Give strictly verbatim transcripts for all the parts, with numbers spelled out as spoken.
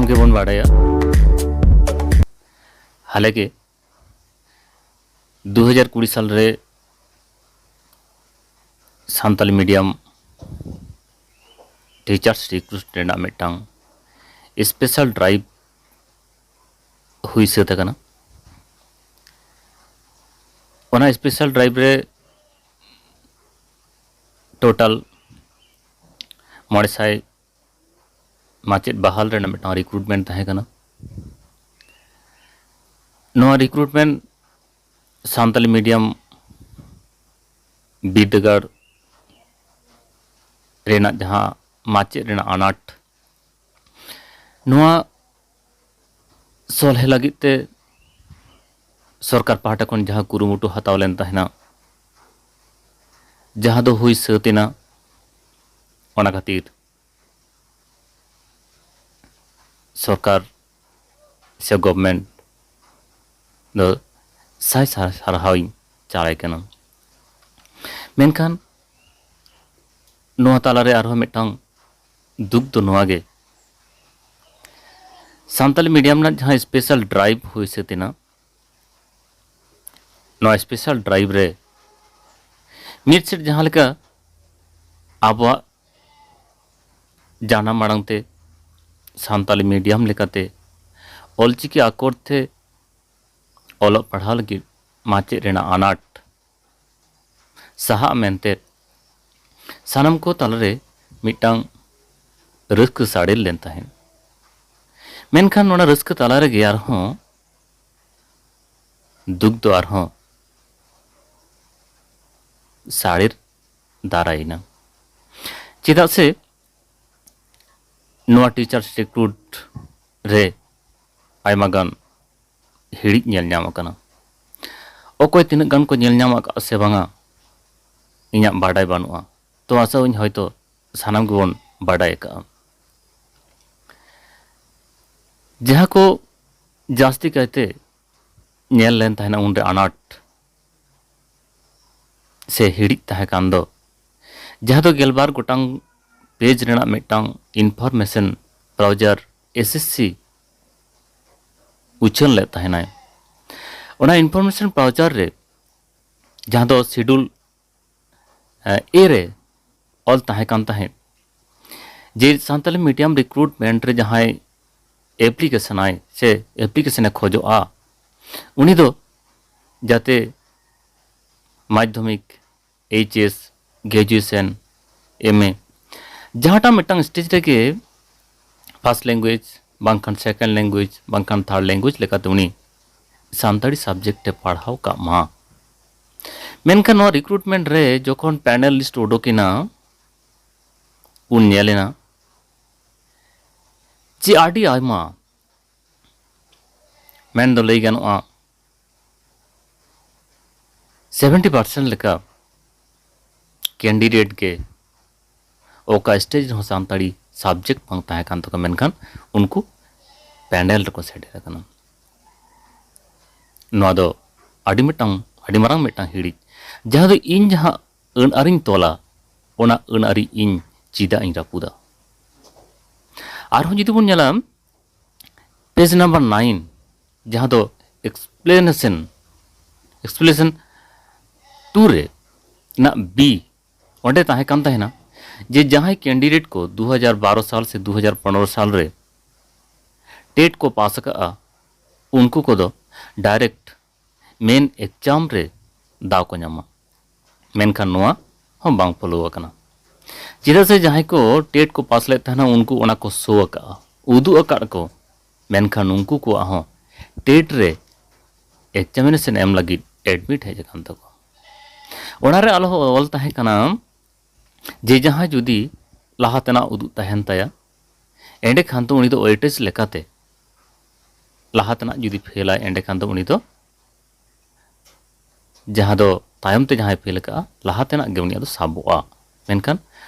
ᱜᱮᱵᱚᱱ ᱵᱟᱲᱟᱭᱟ, ᱦᱟᱞᱮ ᱜᱮ ᱫᱩ ᱦᱟᱡᱟᱨ ᱠᱩᱲᱤ ᱥᱟᱞ ᱨᱮ ᱥᱟᱱᱛᱟᱞᱤ ᱢᱤᱰᱤᱭᱟᱢ ᱴᱤᱪᱟᱨᱥ ᱨᱤᱠᱨᱩᱴ ᱨᱮᱱᱟᱜ ᱢᱤᱫᱴᱟᱝ ᱥᱯᱮᱥᱟᱞ ᱰᱨᱟᱭᱤᱵᱷ ᱦᱩᱭ ᱥᱟᱹᱛ ᱟᱠᱟᱱᱟ᱾ ᱚᱱᱟ ᱥᱯᱮᱥᱟᱞ ᱰᱨᱟᱭᱤᱵᱷ ᱨᱮ ᱴᱳᱴᱟᱞ ᱢᱚᱬᱮ ᱥᱟᱭ ᱢᱟᱪᱮᱫ ᱵᱟᱦᱟᱞ ᱨᱮᱱᱟᱜ ᱢᱤᱫᱴᱟᱝ ᱨᱤᱠᱨᱩᱴᱢᱮᱱᱴ ᱛᱟᱦᱮᱸ ᱠᱟᱱᱟ᱾ ᱱᱚᱣᱟ ᱨᱤᱠᱨᱩᱴᱢᱮᱱᱴ ᱥᱟᱱᱛᱟᱞᱤ ᱢᱤᱰᱤᱭᱟᱢ ᱵᱤᱨᱫᱟᱹᱜᱟᱲ ᱨᱮᱱᱟᱜ ᱡᱟᱦᱟᱸ ᱢᱟᱪᱮᱫ ᱨᱮᱱᱟᱜ ᱟᱱᱟᱴ, ᱱᱚᱣᱟ ᱥᱚᱞᱦᱮ ᱞᱟᱹᱜᱤᱫ ᱛᱮ ᱥᱚᱨᱠᱟᱨ ᱯᱟᱦᱴᱟ ᱠᱷᱚᱱ ᱡᱟᱦᱟᱸ ᱠᱩᱨᱩᱢᱩᱴᱩ ᱦᱟᱛᱟᱣ ᱞᱮᱱ ᱛᱟᱦᱮᱱᱟ, ᱡᱟᱦᱟᱸ ᱫᱚ ᱦᱩᱭ ᱥᱟᱹᱛ ᱮᱱᱟ᱾ ᱚᱱᱟ ᱠᱷᱟᱹᱛᱤᱨ ᱥᱚᱨᱠᱟᱨ ᱥᱮ ᱜᱚᱵᱷᱢᱮᱱᱴ ᱫᱚ ᱥᱟᱭ ᱥᱟᱭ ᱥᱟᱨᱦᱟᱣᱤᱧ ᱪᱟᱞᱟᱭ ᱠᱟᱱᱟ᱾ ᱢᱮᱱᱠᱷᱟᱱ ᱱᱚᱣᱟ ᱛᱟᱞᱟᱨᱮ ᱟᱨᱦᱚᱸ ᱢᱤᱫᱴᱟᱝ ᱫᱩᱠ ᱫᱚ ᱱᱚᱣᱟ ᱜᱮ, ᱥᱟᱱᱛᱟᱞᱤ ᱢᱤᱰᱤᱭᱟᱢ ᱨᱮᱱᱟᱜ ᱡᱟᱦᱟᱸ ᱥᱯᱮᱥᱟᱞ ᱰᱨᱟᱭᱤᱵᱷ ᱦᱩᱭ ᱥᱟᱹᱛ ᱮᱱᱟ, ᱱᱚᱣᱟ ᱥᱯᱮᱥᱟᱞ ᱰᱨᱟᱭᱤᱵᱷ ᱨᱮ ᱢᱤᱫ ᱥᱮᱫ ᱡᱟᱦᱟᱸ ᱞᱮᱠᱟ ᱟᱵᱚᱣᱟᱜ ᱡᱟᱱᱟᱢ ᱟᱲᱟᱝ ᱛᱮ ᱥᱟᱱᱛᱟᱞᱤ ᱢᱤᱰᱤᱭᱟᱢ ᱞᱮᱠᱟᱛᱮ ᱚᱞᱪᱤᱠᱤ ᱟᱠᱷᱚᱨ ᱛᱮ ᱚᱞᱚᱜ ᱯᱟᱲᱦᱟᱣ ᱞᱟᱹᱜᱤᱫ ᱢᱟᱪᱮᱫ ᱨᱮᱱᱟᱜ ᱟᱱᱟᱴ ᱥᱟᱦᱟᱜ ᱢᱮᱱᱛᱮ ᱥᱟᱱᱟᱢ ᱠᱚ ᱛᱟᱞᱟᱨᱮ ᱢᱤᱫᱴᱟᱝ ᱨᱟᱹᱥᱠᱟᱹ ᱥᱟᱰᱮ ᱞᱮᱱ ᱛᱟᱦᱮᱸᱫ᱾ ᱢᱮᱱᱠᱷᱟᱱ ᱚᱱᱟ ᱨᱟᱹᱥᱠᱟᱹ ᱛᱟᱞᱟ ᱨᱮᱜᱮ ᱟᱨᱦᱚᱸ ᱫᱩᱠ ᱫᱚ ᱟᱨᱦᱚᱸ ᱥᱟᱰᱮ ᱫᱟᱨᱟᱭᱮᱱᱟ᱾ ᱪᱮᱫᱟᱜ ᱥᱮ ᱱᱚᱣᱟ ᱴᱤᱪᱟᱨᱥ ᱨᱤᱠᱨᱩᱴ ᱨᱮ ᱟᱭᱢᱟ ᱜᱟᱱ ᱦᱤᱲᱤᱡ ᱧᱮᱞ ᱧᱟᱢ ᱟᱠᱟᱱᱟ᱾ ᱚᱠᱚᱭ ᱛᱤᱱᱟᱹᱜ ᱜᱟᱱ ᱠᱚ ᱧᱮᱞ ᱧᱟᱢ ᱟᱠᱟᱫᱼᱟ ᱥᱮ ᱵᱟᱝᱟ, ᱤᱧᱟᱹᱜ ᱵᱟᱰᱟᱭ ᱵᱟᱹᱱᱩᱜᱼᱟ᱾ ᱛᱚ ᱟᱥᱟᱣᱟᱹᱧ ᱦᱚᱭᱛᱚ ᱥᱟᱱᱟᱢ ᱜᱮᱵᱚᱱ ᱵᱟᱰᱟᱭ ᱟᱠᱟᱫᱼᱟ᱾ ᱡᱟᱦᱟᱸ ᱠᱚ ᱡᱟᱹᱥᱛᱤ ᱠᱟᱭᱛᱮ ᱧᱮᱞ ᱞᱮᱱ ᱛᱟᱦᱮᱱᱟ ᱩᱱᱨᱮ ᱟᱱᱟᱴ ᱥᱮ ᱦᱤᱲᱤᱡ ᱛᱟᱦᱮᱸ ᱠᱟᱱ ᱫᱚ, ᱡᱟᱦᱟᱸ ᱫᱚ ᱜᱮᱞᱵᱟᱨ ᱜᱚᱴᱟᱝ ᱯᱮᱡᱽ ᱨᱮᱱᱟᱜ ᱢᱤᱫᱴᱟᱝ information browser S S C ᱩᱪᱷᱟᱹᱱ ᱞᱮᱫ ᱛᱟᱦᱮᱱᱟᱭ᱾ ᱚᱱᱟ ᱤᱱᱯᱷᱚᱨᱢᱮᱥᱚᱱ ᱯᱟᱣᱪᱟᱨ ᱨᱮ, ᱡᱟᱦᱟᱸ ᱫᱚ ᱥᱤᱰᱩᱞ ᱮ ᱨᱮ ᱚᱞ ᱛᱟᱦᱮᱸ ᱠᱟᱱ ᱛᱟᱦᱮᱸᱫ, ᱡᱮ ᱥᱟᱱᱛᱟᱞᱤ ᱢᱤᱰᱤᱭᱟᱢ ᱨᱤᱠᱨᱩᱴᱢᱮᱱᱴ ᱨᱮ ᱡᱟᱦᱟᱸᱭ ᱮᱯᱞᱤᱠᱮᱥᱚᱱᱟᱭ ᱥᱮ ᱮᱯᱞᱤᱠᱮᱥᱚᱱᱮ ᱠᱷᱚᱡᱚᱜᱼᱟ, ᱩᱱᱤ ᱫᱚ ᱡᱟᱛᱮ ᱢᱟᱫᱽᱫᱷᱚᱢᱤᱠ, ᱮᱭᱤᱪ ᱮᱥ, ᱜᱨᱮᱡᱩᱭᱮᱥᱚᱱ, ᱮᱢ ᱮ, ᱡᱟᱦᱟᱸᱴᱟᱜ ᱢᱤᱫᱴᱟᱝ ᱥᱴᱮᱡᱽ ᱨᱮᱜᱮ ᱯᱷᱟᱥᱴ ᱞᱮᱝᱜᱩᱭᱮᱡᱽ ᱵᱟᱝᱠᱷᱟᱱ ᱥᱮᱠᱮᱱᱰ ᱞᱮᱝᱜᱩᱭᱮᱡᱽ ᱵᱟᱝᱠᱷᱟᱱ ᱛᱷᱟᱨᱰ ᱞᱮᱝᱜᱩᱭᱮᱡᱽ ᱞᱮᱠᱟᱛᱮ ᱩᱱᱤ ᱥᱟᱱᱛᱟᱲᱤ ᱥᱟᱵᱡᱮᱠᱴ ᱮ ᱯᱟᱲᱦᱟᱣ ᱠᱟᱜ ᱢᱟ᱾ ᱢᱮᱱᱠᱷᱟᱱ ᱱᱚᱣᱟ ᱨᱤᱠᱨᱩᱴᱢᱮᱱᱴ ᱨᱮ ᱡᱚᱠᱷᱚᱱ ᱯᱮᱱᱮᱞ ᱞᱤᱥᱴ ᱩᱰᱩᱠᱮᱱᱟ, ᱩᱱ ᱧᱮᱞᱮᱱᱟ ᱡᱮ ᱟᱹᱰᱤ ᱟᱭᱢᱟ, ᱢᱮᱱ ᱫᱚ ᱞᱟᱹᱭ ᱜᱟᱱᱚᱜᱼᱟ ᱥᱮᱵᱷᱮᱱᱴᱤ ᱯᱟᱨᱥᱮᱱᱴ ᱞᱮᱠᱟ ᱠᱮᱱᱰᱤᱰᱮᱴ ᱜᱮ ᱚᱠᱟ ᱥᱴᱮᱡᱽ ᱨᱮᱦᱚᱸ ᱥᱟᱱᱛᱟᱲᱤ ᱥᱟᱵᱡᱮᱠᱴ ᱵᱟᱝ ᱛᱟᱦᱮᱸ ᱠᱟᱱ ᱛᱟᱠᱚᱣᱟ, ᱢᱮᱱᱠᱷᱟᱱ ᱩᱱᱠᱩ ᱯᱮᱱᱮᱞ ᱨᱮᱠᱚ ᱥᱮᱴᱮᱨ ᱟᱠᱟᱱᱟ᱾ ᱱᱚᱣᱟ ᱫᱚ ᱟᱹᱰᱤ ᱢᱤᱫᱴᱟᱝ, ᱟᱹᱰᱤ ᱢᱟᱨᱟᱝ ᱢᱤᱫᱴᱟᱝ ᱦᱤᱲᱤᱡ, ᱡᱟᱦᱟᱸ ᱫᱚ ᱤᱧ ᱡᱟᱦᱟᱸ ᱟᱹᱱ ᱟᱹᱨᱤᱧ ᱛᱚᱞᱟ, ᱚᱱᱟ ᱟᱹᱱ ᱟᱹᱨᱤ ᱤᱧ ᱪᱮᱫᱟᱜ ᱤᱧ ᱨᱟᱹᱯᱩᱫᱟ? ᱟᱨᱦᱚᱸ ᱡᱩᱫᱤ ᱵᱚᱱ ᱧᱮᱞᱟ, ᱯᱮᱡᱽ ᱱᱟᱢᱵᱟᱨ ᱱᱟᱭᱤᱱ, ᱡᱟᱦᱟᱸ ᱫᱚ ᱮᱠᱥᱯᱞᱮᱱᱮᱥᱚᱱ, ᱮᱠᱥᱯᱞᱮᱱᱮᱥᱚᱱ ᱴᱩ ᱨᱮ ᱨᱮᱱᱟᱜ ᱵᱤ, ᱚᱸᱰᱮ ᱛᱟᱦᱮᱸ ᱠᱟᱱ ᱛᱟᱦᱮᱱᱟ ᱡᱮ ᱡᱟᱦᱟᱸᱭ ᱠᱮᱱᱰᱤᱰᱮᱴ ᱠᱚ ᱫᱩ ᱦᱟᱡᱟᱨ ᱵᱟᱨᱚ ᱥᱟᱞ ᱥᱮ ᱫᱩ ᱦᱟᱡᱟᱨ ᱯᱚᱱᱨᱚ ᱥᱟᱞ ᱨᱮ ᱴᱮᱴ ᱠᱚ ᱯᱟᱥ ᱟᱠᱟᱫᱼᱟ, ᱩᱱᱠᱩ ᱠᱚᱫᱚ ᱰᱟᱭᱨᱮᱠᱴ ᱢᱮᱱ ᱮᱠᱡᱟᱢ ᱨᱮ ᱫᱟᱣ ᱠᱚ ᱧᱟᱢᱟ᱾ ᱢᱮᱱᱠᱷᱟᱱ ᱱᱚᱣᱟ ᱦᱚᱸ ᱵᱟᱝ ᱯᱷᱚᱞᱳ ᱟᱠᱟᱱᱟ᱾ ᱪᱮᱫᱟᱜ ᱥᱮ ᱡᱟᱦᱟᱸᱭ ᱠᱚ ᱴᱮᱴ ᱠᱚ ᱯᱟᱥ ᱞᱮᱫ ᱛᱟᱦᱮᱱᱟ, ᱩᱱᱠᱩ ᱚᱱᱟ ᱠᱚ ᱥᱳ ᱟᱠᱟᱫᱼᱟ, ᱩᱫᱩᱜ ᱟᱠᱟᱫ ᱠᱚ, ᱢᱮᱱᱠᱷᱟᱱ ᱩᱱᱠᱩ ᱠᱚᱣᱟᱜ ᱦᱚᱸ ᱴᱮᱴ ᱨᱮ ᱮᱠᱡᱟᱢᱤᱱᱮᱥᱚᱱ ᱮᱢ ᱞᱟᱹᱜᱤᱫ ᱮᱰᱢᱤᱴ ᱦᱮᱡ ᱟᱠᱟᱱ ᱛᱟᱠᱚᱣᱟ᱾ ᱚᱱᱟᱨᱮ ᱟᱞᱚ ᱚᱞ ᱛᱟᱦᱮᱸ ᱠᱟᱱᱟ ᱡᱮ ᱡᱟᱦᱟᱸᱭ ᱡᱩᱫᱤ ᱞᱟᱦᱟ ᱛᱮᱱᱟᱜ ᱩᱫᱩᱜ ᱛᱟᱦᱮᱱ ᱛᱟᱭᱟ, ᱮᱸᱰᱮᱠᱷᱟᱱ ᱫᱚ ᱩᱱᱤ ᱫᱚ ᱳᱭᱮᱴᱮᱡᱽ ᱞᱮᱠᱟᱛᱮ ᱞᱟᱦᱟ ᱛᱮᱱᱟᱜ ᱡᱩᱫᱤ ᱯᱷᱮᱞᱟᱭ, ᱮᱸᱰᱮᱠᱷᱟᱱ ᱫᱚ ᱩᱱᱤ ᱫᱚ, ᱡᱟᱦᱟᱸ ᱫᱚ ᱛᱟᱭᱚᱢ ᱛᱮ ᱡᱟᱦᱟᱸᱭ ᱯᱷᱮᱞ ᱟᱠᱟᱫᱼᱟ, ᱞᱟᱦᱟ ᱛᱮᱱᱟᱜ ᱜᱮ ᱩᱱᱤᱭᱟᱜ ᱫᱚ ᱥᱟᱵᱚᱜᱼᱟ᱾ ᱢᱮᱱᱠᱷᱟᱱ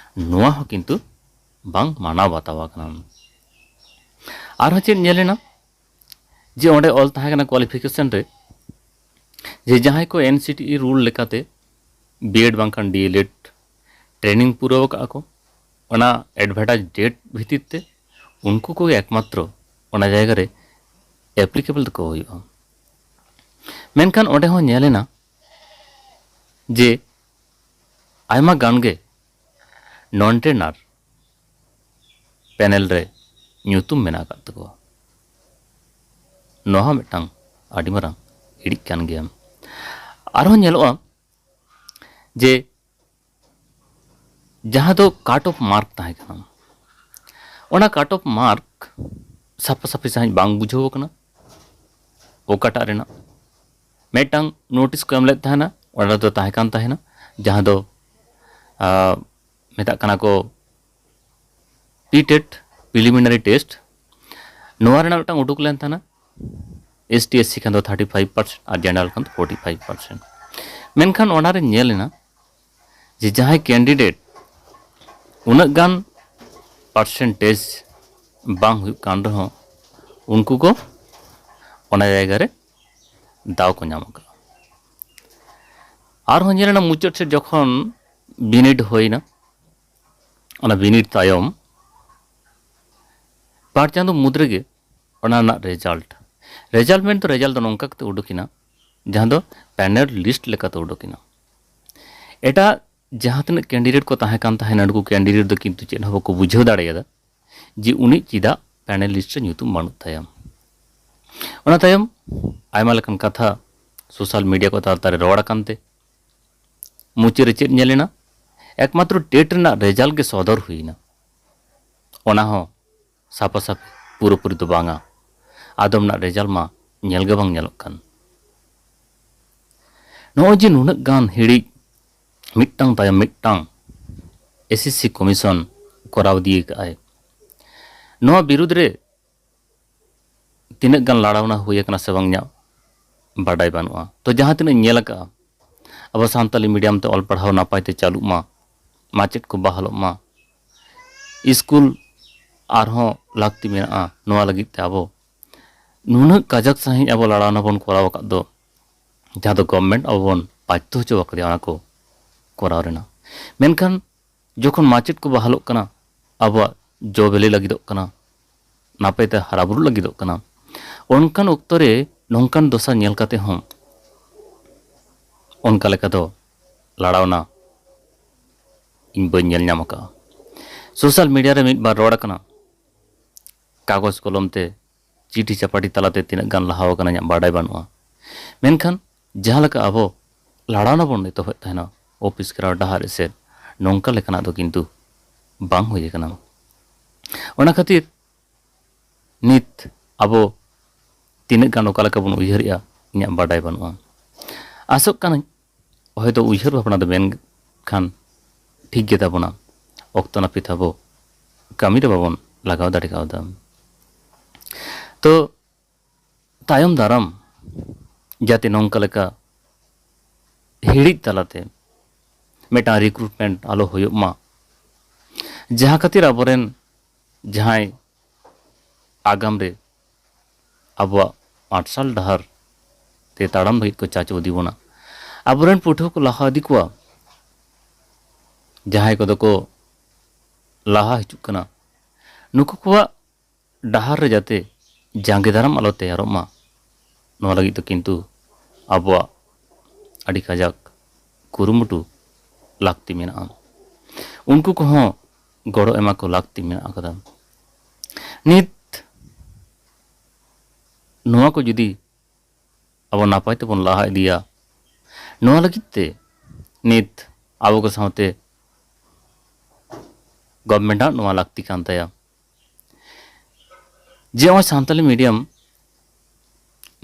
ᱱᱚᱣᱟ ᱦᱚᱸ ᱠᱤᱱᱛᱩ ᱵᱟᱝ ᱢᱟᱱᱟᱣ ᱵᱟᱛᱟᱣ ᱟᱠᱟᱱᱟ᱾ ᱟᱨᱦᱚᱸ ᱪᱮᱫ ᱧᱮᱞ ᱮᱱᱟ ᱡᱮ ᱚᱸᱰᱮ ᱚᱞ ᱛᱟᱦᱮᱸ ᱠᱟᱱᱟ ᱠᱳᱣᱟᱞᱤᱯᱷᱤᱠᱮᱥᱚᱱ ᱨᱮ ᱡᱮ ᱡᱟᱦᱟᱸᱭ ᱠᱚ ᱮᱱ ᱥᱤ ᱴᱤ ᱤ ᱨᱩᱞ ᱞᱮᱠᱟᱛᱮ ᱵᱤ ᱮᱰ ᱵᱟᱝᱠᱷᱟᱱ ᱰᱤ ᱮᱞ ᱮᱰ ᱴᱨᱮᱱᱤᱝ ᱯᱩᱨᱟᱹᱣ ᱟᱠᱟᱫᱼᱟ ᱠᱚ, ᱚᱱᱟ ᱮᱰᱵᱷᱟᱨᱴᱟᱭᱤᱡᱽ ᱰᱮᱴ ᱵᱷᱤᱛᱤᱨ ᱛᱮ ᱩᱱᱠᱩ ᱠᱚᱜᱮ ᱮᱠᱢᱟᱛᱨᱚ ᱚᱱᱟ ᱡᱟᱭᱜᱟ ᱨᱮ ᱮᱯᱞᱤᱠᱮᱵᱚᱞ ᱫᱚᱠᱚ ᱦᱩᱭᱩᱜᱼᱟ᱾ ᱢᱮᱱᱠᱷᱟᱱ ᱚᱸᱰᱮ ᱦᱚᱸ ᱧᱮᱞ ᱮᱱᱟ ᱡᱮ ᱟᱭᱢᱟ ᱜᱟᱱ ᱜᱮ ᱱᱚᱱ ᱴᱨᱮᱱᱟᱨ ᱯᱮᱱᱮᱞ ᱨᱮ ᱧᱩᱛᱩᱢ ᱢᱮᱱᱟᱜ ᱟᱠᱟᱫ ᱛᱟᱠᱚᱣᱟ᱾ ᱱᱚᱣᱟ ᱦᱚᱸ ᱢᱤᱫᱴᱟᱝ ᱟᱹᱰᱤ ᱢᱟᱨᱟᱝ ᱦᱤᱲᱤᱡ ᱠᱟᱱ ᱜᱮᱭᱟ᱾ ᱟᱨᱦᱚᱸ ᱧᱮᱞᱚᱜᱼᱟ ᱡᱮ ᱡᱟᱦᱟᱸ ᱫᱚ ᱠᱟᱴ ᱚᱯᱷ ᱢᱟᱨᱠ ᱛᱟᱦᱮᱸ ᱠᱟᱱᱟ, ᱚᱱᱟ ᱠᱟᱴ ᱚᱯᱷ ᱢᱟᱨᱠ ᱥᱟᱯᱷᱟ ᱥᱟᱹᱯᱷᱤ ᱥᱟᱺᱦᱤᱡ ᱵᱟᱝ ᱵᱩᱡᱷᱟᱹᱣ ᱟᱠᱟᱱᱟ᱾ ᱚᱠᱟᱴᱟᱜ ᱨᱮᱱᱟᱜ ᱢᱤᱫᱴᱟᱝ ᱱᱳᱴᱤᱥ ᱠᱚ ᱮᱢ ᱞᱮᱫ ᱛᱟᱦᱮᱱᱟ, ᱚᱱᱟ ᱫᱚ ᱛᱟᱦᱮᱸ ᱠᱟᱱ ᱛᱟᱦᱮᱱᱟ, ᱡᱟᱦᱟᱸ ᱫᱚ ᱟᱸ, ᱢᱮᱛᱟᱜ ᱠᱟᱱᱟ ᱠᱚ ᱯᱤ ᱴᱮᱴ ᱯᱨᱤᱞᱤᱢᱤᱱᱟᱨᱤ ᱴᱮᱥᱴ᱾ ᱱᱚᱣᱟ ᱨᱮᱱᱟᱜ ᱢᱤᱫᱴᱟᱝ ᱩᱰᱩᱠ ᱞᱮᱱ ᱛᱟᱦᱮᱱᱟ᱾ ᱮᱥ ᱴᱤ ᱮᱥ ᱥᱤ ᱠᱷᱟᱱ ᱫᱚ ᱛᱷᱟᱨᱴᱤ ᱯᱷᱟᱭᱤᱵᱷ ᱯᱟᱨᱥᱮᱱᱴ ᱟᱨ ᱡᱮᱱᱟᱨᱟᱞ ᱠᱷᱟᱱ ᱫᱚ ᱯᱷᱳᱨᱴᱤ ᱯᱷᱟᱭᱤᱵᱷ ᱯᱟᱨᱥᱮᱱᱴ᱾ ᱢᱮᱱᱠᱷᱟᱱ ᱚᱱᱟᱨᱮ ᱧᱮᱞ ᱮᱱᱟ ᱡᱮ ᱡᱟᱦᱟᱸᱭ ᱠᱮᱱᱰᱤᱰᱮᱴ ᱩᱱᱟᱹᱜ ᱜᱟᱱ ᱯᱟᱨᱥᱮᱱᱴᱮᱡᱽ ᱵᱟᱝ ᱦᱩᱭᱩᱜ ᱠᱟᱱ ᱨᱮᱦᱚᱸ, ᱩᱱᱠᱩ ᱠᱚ ᱚᱱᱟ ᱡᱟᱭᱜᱟ ᱨᱮ ᱫᱟᱣ ᱠᱚ ᱧᱟᱢ ᱟᱠᱟᱫᱼᱟ᱾ ᱟᱨᱦᱚᱸ ᱧᱮᱞ ᱮᱱᱟ ᱢᱩᱪᱟᱹᱫ ᱥᱮᱫ ᱡᱚᱠᱷᱚᱱ ᱵᱤᱱᱤᱰ ᱦᱩᱭᱱᱟ, ᱚᱱᱟ ᱵᱤᱱᱤᱰ ᱛᱟᱭᱚᱢ ᱵᱟᱨ ᱪᱟᱸᱫᱚ ᱢᱩᱫᱽ ᱨᱮᱜᱮ ᱚᱱᱟ ᱨᱮᱱᱟᱜ ᱨᱮᱡᱟᱞᱴ, ᱨᱮᱡᱟᱞᱴ ᱢᱮᱱ ᱫᱚ ᱨᱮᱡᱟᱞᱴ ᱫᱚ ᱱᱚᱝᱠᱟ ᱠᱟᱛᱮ ᱩᱰᱩᱠ ᱮᱱᱟ, ᱡᱟᱦᱟᱸ ᱫᱚ ᱯᱮᱱᱮᱞ ᱞᱤᱥᱴ ᱞᱮᱠᱟᱛᱮ ᱩᱰᱩᱠ ᱮᱱᱟ᱾ ᱮᱴᱟᱜ ᱡᱟᱦᱟᱸ ᱛᱤᱱᱟᱹᱜ ᱠᱮᱱᱰᱤᱰᱮᱴ ᱠᱚ ᱛᱟᱦᱮᱸ ᱠᱟᱱ ᱛᱟᱦᱮᱸᱱᱟ, ᱱᱩᱠᱩ ᱠᱮᱱᱰᱤᱰᱮᱴ ᱫᱚ ᱠᱤᱱᱛᱩ ᱪᱮᱫ ᱦᱚᱸ ᱵᱟᱠᱚ ᱵᱩᱡᱷᱟᱹᱣ ᱫᱟᱲᱮᱭᱟᱫᱟ ᱡᱮ ᱩᱱᱤ ᱪᱮᱫᱟᱜ ᱯᱮᱱᱮᱞ ᱞᱤᱥᱴ ᱨᱮ ᱧᱩᱛᱩᱢ ᱵᱟᱹᱱᱩᱜ ᱛᱟᱭᱟ᱾ ᱚᱱᱟ ᱛᱟᱭᱚᱢ ᱟᱭᱢᱟ ᱞᱮᱠᱟᱱ ᱠᱟᱛᱷᱟ ᱥᱳᱥᱟᱞ ᱢᱤᱰᱤᱭᱟ ᱠᱚ ᱛᱟᱞᱟᱛᱟᱨᱮ ᱨᱚᱲ ᱟᱠᱟᱱ ᱛᱮ ᱢᱩᱪᱟᱹᱫ ᱨᱮ ᱪᱮᱫ ᱧᱮᱞ ᱮᱱᱟ? ᱮᱠᱢᱟᱛᱨᱚ ᱴᱮᱴ ᱨᱮᱱᱟᱜ ᱨᱮᱡᱟᱞᱴ ᱜᱮ ᱥᱚᱫᱚᱨ ᱦᱩᱭ ᱮᱱᱟ, ᱚᱱᱟ ᱦᱚᱸ ᱥᱟᱯᱷᱟ ᱥᱟᱯᱷᱤ ᱯᱩᱨᱟᱹᱯᱩᱨᱤ ᱫᱚ ᱵᱟᱝᱟ᱾ ᱟᱫᱚᱢ ᱨᱮᱱᱟᱜ ᱨᱮᱡᱟᱞᱴ ᱢᱟ ᱧᱮᱞ ᱜᱮ ᱵᱟᱝ ᱧᱮᱞᱚᱜ ᱠᱟᱱ᱾ ᱱᱚᱜᱼᱚᱭ ᱡᱮ ᱱᱩᱱᱟᱹᱜ ᱜᱟᱱ ᱦᱤᱲᱤᱡ ᱢᱤᱫᱴᱟᱝ ᱛᱟᱭᱚᱢ ᱢᱤᱫᱴᱟᱝ ᱮᱥ ᱮᱥ ᱥᱤ ᱠᱚᱢᱤᱥᱚᱱ ᱠᱚᱨᱟᱣ ᱤᱫᱤ ᱟᱠᱟᱫᱼᱟᱭ, ᱱᱚᱣᱟ ᱵᱤᱨᱩᱫᱽ ᱨᱮ ᱛᱤᱱᱟᱹᱜ ᱜᱟᱱ ᱞᱟᱲᱟᱣᱱᱟ ᱦᱩᱭ ᱟᱠᱟᱱᱟ ᱥᱮ ᱵᱟᱝ ᱤᱧᱟᱹᱜ ᱵᱟᱰᱟᱭ ᱵᱟᱹᱱᱩᱜᱼᱟ᱾ ᱛᱚ ᱡᱟᱦᱟᱸ ᱛᱤᱱᱟᱹᱜ ᱤᱧ ᱧᱮᱞ ᱟᱠᱟᱫᱼᱟ, ᱟᱵᱚ ᱥᱟᱱᱛᱟᱞᱤ ᱢᱤᱰᱤᱭᱟᱢ ᱛᱮ ᱚᱞ ᱯᱟᱲᱦᱟᱣ ᱱᱟᱯᱟᱭ ᱛᱮ ᱪᱟᱹᱞᱩᱜ ᱢᱟ, ᱢᱟᱪᱮᱫ ᱠᱚ ᱵᱟᱦᱟᱞᱚᱜ ᱢᱟ, ᱥᱠᱩᱞ ᱟᱨᱦᱚᱸ ᱞᱟᱹᱠᱛᱤ ᱢᱮᱱᱟᱜᱼᱟ᱾ ᱱᱚᱣᱟ ᱞᱟᱹᱜᱤᱫ ᱛᱮ ᱟᱵᱚ ᱱᱩᱱᱟᱹᱜ ᱠᱟᱡᱟᱠ ᱥᱟᱺᱦᱤᱡ ᱟᱵᱚ ᱞᱟᱲᱟᱣᱱᱟ ᱵᱚᱱ ᱠᱚᱨᱟᱣ ᱟᱠᱟᱫ ᱫᱚ, ᱡᱟᱦᱟᱸ ᱫᱚ ᱜᱚᱵᱷᱢᱮᱱᱴ ᱟᱵᱚ ᱵᱚᱱ ᱵᱟᱫᱽᱫᱷᱚ ᱦᱚᱪᱚ ᱟᱠᱟᱫᱮᱭᱟ ᱚᱱᱟ ᱠᱚ ᱠᱚᱨᱟᱣ ᱨᱮᱱᱟᱜ᱾ ᱢᱮᱱᱠᱷᱟᱱ ᱡᱚᱠᱷᱚᱱ ᱢᱟᱪᱮᱫ ᱠᱚ ᱵᱟᱦᱟᱞᱚᱜ ᱠᱟᱱᱟ, ᱟᱵᱚᱣᱟᱜ ᱡᱚ ᱵᱤᱞᱤ ᱞᱟᱹᱜᱤᱫᱚᱜ ᱠᱟᱱᱟ, ᱱᱟᱯᱟᱭ ᱛᱮ ᱦᱟᱨᱟ ᱵᱩᱨᱩ ᱞᱟᱹᱜᱤᱫᱚᱜ ᱠᱟᱱᱟ᱾ ᱚᱱᱠᱟᱱ ᱚᱠᱛᱚ ᱨᱮ ᱱᱚᱝᱠᱟᱱ ᱫᱚᱥᱟ ᱧᱮᱞ ᱠᱟᱛᱮ ᱦᱚᱸ ᱚᱱᱠᱟ ᱞᱮᱠᱟ ᱫᱚ ᱞᱟᱲᱟᱣᱱᱟ ᱤᱧ ᱵᱟᱹᱧ ᱧᱮᱞ ᱧᱟᱢ ᱟᱠᱟᱫᱼᱟ᱾ ᱥᱳᱥᱟᱞ ᱢᱤᱰᱤᱭᱟ ᱨᱮ ᱢᱤᱫ ᱵᱟᱨ ᱨᱚᱲ ᱟᱠᱟᱱᱟ, ᱠᱟᱜᱚᱡᱽ ᱠᱚᱞᱚᱢ ᱛᱮ, ᱪᱤᱴᱷᱤ ᱪᱟᱯᱟᱴᱤ ᱛᱟᱞᱟᱛᱮ ᱛᱤᱱᱟᱹᱜ ᱜᱟᱱ ᱞᱟᱦᱟ ᱟᱠᱟᱱᱟ ᱤᱧᱟᱹᱜ ᱵᱟᱰᱟᱭ ᱵᱟᱹᱱᱩᱜᱼᱟ᱾ ᱢᱮᱱᱠᱷᱟᱱ ᱡᱟᱦᱟᱸ ᱞᱮᱠᱟ ᱟᱵᱚ ᱞᱟᱲᱟᱣᱱᱟ ᱵᱚᱱ ᱮᱛᱚᱦᱚᱵ ᱛᱟᱦᱮᱱᱟ ᱚᱯᱷᱤᱥ ᱠᱮᱨᱟᱣ ᱰᱟᱦᱟᱨ ᱮᱥᱮᱫ, ᱱᱚᱝᱠᱟ ᱞᱮᱠᱟᱱᱟᱜ ᱫᱚ ᱠᱤᱱᱛᱩ ᱵᱟᱝ ᱦᱩᱭ ᱟᱠᱟᱱᱟ᱾ ᱚᱱᱟ ᱠᱷᱟᱹᱛᱤᱨ ᱱᱤᱛ ᱟᱵᱚ ᱛᱤᱱᱟᱹᱜ ᱜᱟᱱ ᱚᱠᱟ ᱞᱮᱠᱟ ᱵᱚᱱ ᱩᱭᱦᱟᱹᱨᱮᱜᱼᱟ, ᱤᱧᱟᱹᱜ ᱵᱟᱰᱟᱭ ᱵᱟᱹᱱᱩᱜᱼᱟ᱾ ᱟᱥᱚᱜ ᱠᱟᱹᱱᱟᱹᱧ ᱦᱚᱭᱛᱳ ᱩᱭᱦᱟᱹᱨ ᱵᱷᱟᱵᱽᱱᱟ ᱫᱚ ᱢᱮᱱᱠᱷᱟᱱ ᱴᱷᱤᱠ ᱜᱮ ᱛᱟᱵᱚᱱᱟ, ᱚᱠᱛᱚ ᱱᱟᱹᱯᱤᱛ ᱟᱵᱚ ᱠᱟᱹᱢᱤ ᱨᱮ ᱵᱟᱵᱚᱱ ᱞᱟᱜᱟᱣ ᱫᱟᱲᱮ ᱠᱟᱣᱫᱟ᱾ ᱛᱚ ᱛᱟᱭᱚᱢ ᱫᱟᱨᱟᱢ ᱡᱟᱛᱮ ᱱᱚᱝᱠᱟ ᱞᱮᱠᱟ ᱦᱤᱲᱤᱡ ᱛᱟᱞᱟᱛᱮ ᱢᱤᱫᱴᱟᱝ ᱨᱤᱠᱨᱩᱴᱢᱮᱱᱴ ᱟᱞᱚ ᱦᱩᱭᱩᱜ ᱢᱟ, ᱡᱟᱦᱟᱸ ᱠᱷᱟᱹᱛᱤᱨ ᱟᱵᱚᱨᱮᱱ ᱡᱟᱦᱟᱸᱭ ᱟᱜᱟᱢ ᱨᱮ ᱟᱵᱚᱣᱟᱜ ᱢᱟᱨᱥᱟᱞ ᱰᱟᱦᱟᱨ ᱛᱮ ᱛᱟᱲᱟᱢ ᱞᱟᱹᱜᱤᱫ ᱠᱚ ᱪᱟᱪᱳ ᱤᱫᱤ ᱵᱚᱱᱟ, ᱟᱵᱚᱨᱮᱱ ᱯᱟᱹᱴᱷᱩᱣᱟᱹ ᱠᱚ ᱞᱟᱦᱟ ᱤᱫᱤ ᱠᱚᱣᱟ, ᱡᱟᱦᱟᱸᱭ ᱠᱚᱫᱚ ᱠᱚ ᱞᱟᱦᱟ ᱦᱤᱡᱩᱜ ᱠᱟᱱᱟ, ᱱᱩᱠᱩ ᱠᱚᱣᱟᱜ ᱰᱟᱦᱟᱨ ᱨᱮ ᱡᱟᱛᱮ ᱡᱟᱸᱜᱮ ᱫᱟᱨᱟᱢ ᱟᱞᱚ ᱛᱮᱭᱟᱨᱚᱜ ᱢᱟ, ᱱᱚᱣᱟ ᱞᱟᱹᱜᱤᱫ ᱫᱚ ᱠᱤᱱᱛᱩ ᱟᱵᱚᱣᱟᱜ ᱟᱹᱰᱤ ᱠᱟᱡᱟᱠ ᱠᱩᱨᱩᱢᱩᱴᱩ ᱞᱟᱹᱠᱛᱤ ᱢᱮᱱᱟᱜᱼᱟ᱾ ᱩᱱᱠᱩ ᱠᱚᱦᱚᱸ ᱜᱚᱲᱚ ᱮᱢᱟ ᱠᱚ ᱞᱟᱹᱠᱛᱤ ᱢᱮᱱᱟᱜ ᱟᱠᱟᱫᱟ᱾ ᱱᱤᱛ ᱱᱚᱣᱟ ᱠᱚ ᱡᱩᱫᱤ ᱟᱵᱚ ᱱᱟᱯᱟᱭ ᱛᱮᱵᱚᱱ ᱞᱟᱦᱟ ᱤᱫᱤᱭᱟ, ᱱᱚᱣᱟ ᱞᱟᱹᱜᱤᱫ ᱛᱮ ᱱᱤᱛ ᱟᱵᱚ ᱠᱚ ᱥᱟᱶᱛᱮ ᱜᱚᱵᱷᱢᱮᱱᱴ ᱟᱜ ᱱᱚᱣᱟ ᱞᱟᱹᱠᱛᱤ ᱠᱟᱱ ᱛᱟᱭᱟ᱾ ᱡᱮ ᱱᱚᱜᱼᱚᱭ ᱥᱟᱱᱛᱟᱞᱤ ᱢᱤᱰᱤᱭᱟᱢ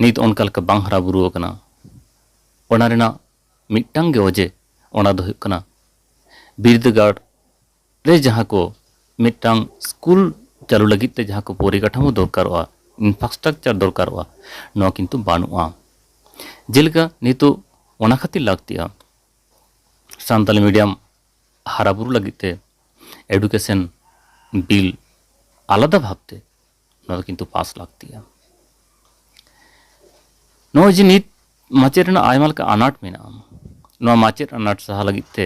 ᱱᱤᱛ ᱚᱱᱠᱟ ᱞᱮᱠᱟ ᱵᱟᱝ ᱦᱟᱨᱟ ᱵᱩᱨᱩ ᱟᱠᱟᱱᱟ, ᱚᱱᱟ ᱨᱮᱱᱟᱜ ᱢᱤᱫᱴᱟᱝ ᱜᱮ ᱚᱡᱮ, ᱚᱱᱟ ᱫᱚ ᱦᱩᱭᱩᱜ ᱠᱟᱱᱟ ᱵᱤᱨᱫᱟᱹᱜᱟᱲ ᱨᱮ ᱡᱟᱦᱟᱸ ᱠᱚ ᱢᱤᱫᱴᱟᱝ ᱥᱠᱩᱞ ᱪᱟᱹᱞᱩ ᱞᱟᱹᱜᱤᱫ ᱛᱮ ᱡᱟᱦᱟᱸ ᱠᱚ ᱯᱚᱨᱤᱠᱟᱴᱷᱟᱢᱳ ᱫᱚᱨᱠᱟᱨᱚᱜᱼᱟ, ᱤᱱᱯᱷᱨᱟᱥᱴᱨᱟᱠᱪᱟᱨ ᱫᱚᱨᱠᱟᱨᱚᱜᱼᱟ, ᱱᱚᱣᱟ ᱠᱤᱱᱛᱩ ᱵᱟᱹᱱᱩᱜᱼᱟ᱾ ᱡᱮᱞᱮᱠᱟ ᱱᱤᱛᱚᱜ ᱚᱱᱟ ᱠᱷᱟᱹᱛᱤᱨ ᱞᱟᱹᱠᱛᱤᱜᱼᱟ ᱥᱟᱱᱛᱟᱞᱤ ᱢᱤᱰᱤᱭᱟᱢ ᱦᱟᱨᱟ ᱵᱩᱨᱩ ᱞᱟᱹᱜᱤᱫ ᱛᱮ ᱮᱰᱩᱠᱮᱥᱚᱱ ᱵᱤᱞ ᱟᱞᱟᱫᱟ ᱵᱷᱟᱵᱽᱛᱮ ᱱᱚᱣᱟ ᱫᱚ ᱠᱤᱱᱛᱩ ᱯᱟᱥ ᱞᱟᱹᱠᱛᱤᱜᱼᱟ᱾ ᱱᱚᱜᱼᱚᱭ ᱡᱮ ᱱᱤᱛ ᱢᱟᱪᱮᱫ ᱨᱮᱱᱟᱜ ᱟᱭᱢᱟ ᱞᱮᱠᱟ ᱟᱱᱟᱴ ᱢᱮᱱᱟᱜᱼᱟ, ᱱᱚᱣᱟ ᱢᱟᱪᱮᱫ ᱟᱱᱟᱴ ᱥᱟᱦᱟ ᱞᱟᱹᱜᱤᱫ ᱛᱮ